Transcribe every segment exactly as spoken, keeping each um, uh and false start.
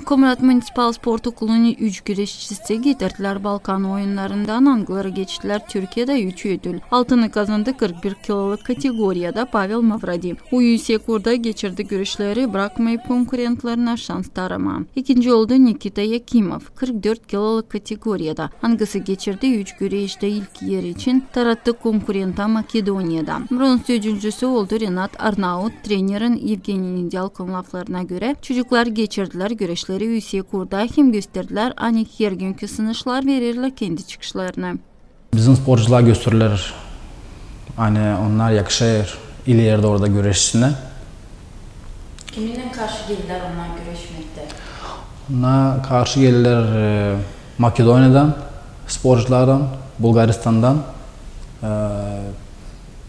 Komrat municipal sport okulunun üç güreşçisi getirdilär Balkan oyunnarından, angıları geçirdilär Türkiyedä üç ödül. Altını kazandı kırk bir kiloluk kategoriyada Pavel Mavradi. U F C kurda geçirdi güreşleri, brakmayıp konkurentlerinä şans taramaa. İkinci oldu Nikita Yakimov, kırk dört kiloluk kategoriyada, angısı geçirdi üç güreştä ilk er için, tarattı konkurenta Makedoniyada. Bronz ödülcüsü oldu Renat Arnaut. Trenerin Evgeniy Nedâlkonun laflarına görä, çocuklar geçirdilär güreşleri üsä kurda hem gösterdilär, ani hergünkü sınışlar vererlär kendi çıkışlarını. Bizim sportçular gösterirlär, ani onnar yakışêr ileri dooru da güreşsin. Kiminnän karşı geldilär onnar güreşmektä? Onnar karşı geldilär, e, Makedoniyadan sportçularlan, Bulgaristandan, e,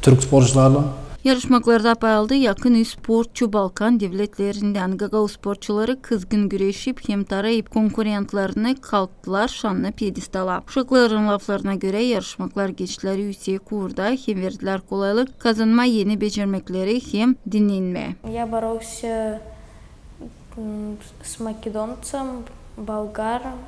türk sportçularlan. Yarışmaklarda pay aldı yakın üz sportçu Balkan devletlerindän. Gagauz sportçuları kızgın güreşip hem tarayıp konkurentlerini kalk- tılar şannı piyedestala. Uşakların laflarına görä, yarışmaklar geçtilär üsä kurda hem verdilär kolaylık kazanmaa eni becermekleri hem dinnenmää. Я боролся, м, с македонцем, болгаром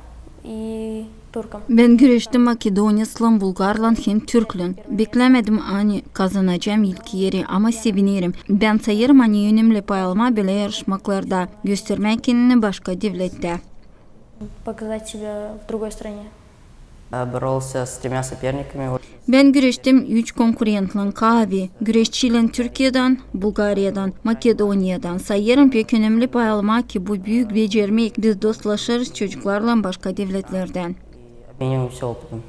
и турком. Bän güreştim makedonetslan, bulgarlan hem türklän. Beklämedim, ani kazanacam ilk eri, ama sevinerim. Bän sayêrım, ani önemli pay almaa bölä yarışmaklarda, göstermää kendini başka devlettä. Показать себя в другой стране. Я боролся с тремя соперниками. Bän güreştim üç konkurentlän, kaavi güreşçilän Türkiyedän, Bulgariyadan, Makedoniyadan. Sayêrım pek önemli pay almaa, ki bu büük becermek, biz dostlaşêrız çocuklarlan başka devletlerdän. Обмениваемся опытом.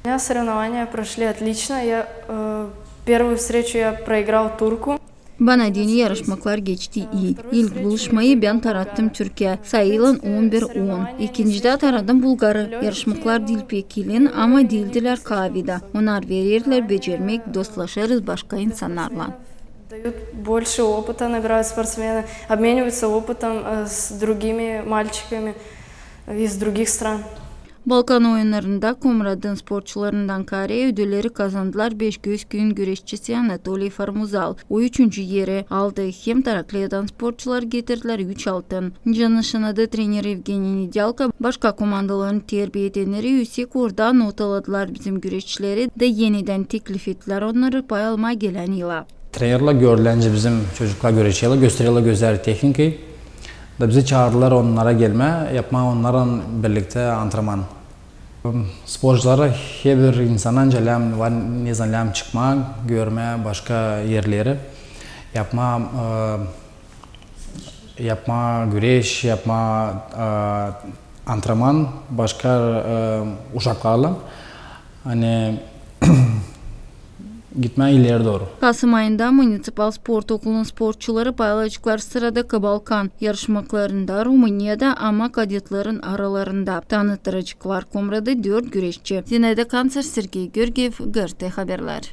У меня соревнования прошли отлично. Я, э, первую встречу я проиграл турку. Bana deyni yarışmaklar geçti ii. İlk buluşmayı bän tarattım türkä, sayıylan on bir on. İkincida taradım bulgarı. Yarışmaklar diil pek ilin, ama diildilär kaavi da. Onnar vererlär becermek, dostlaşêrız başka insannarlan. Дают больше опыта, набирают спортсмены, обмениваются опытом, э, с другими мальчиками из других стран. Balkan oyunnarında Komratın sportçularından kaarä ödülleri kazandılar beş göz küüyün güreşçisi Anatoliy Formuzal. O üçüncü eri aldı. Hem Tarakliyadan sportçular getirdilär üç altın. Canışın adı treneri Evgeniy Nedalko, başka komandaların terbiya edenneri üsä kurda notaladılar bizim güreşçileri da enidän teklif ettilär onnarı pay almaa gelän yıla. Trenerlär gördüläncä bizim çocuklar güreşerlär, göstererlär gözäl tehnikayı. Da bizi çaardılar onnara gelmää, yapmaa onnarlan birliktä antrenman. Sportçulara herbir insana lääzım var, ne zaman lääzım çıkmaa, görmää başka erleri, yapmaa, e, yapmaa güreş, yapmaa, e, antrenman başka, e, uşaklarlan. Ani gitmää ileri dooru. Kasım ayında municipal sport okulunun sportçuları pay alaceklar sıradakı Balkan yarışmaklarında Rumuniyada, ama kadetlerin aralarında. Tanıttıraceklar Komradı dört güreşçi. Zinaida Kanţer, Sergey Georgiev, G R T Haberlär.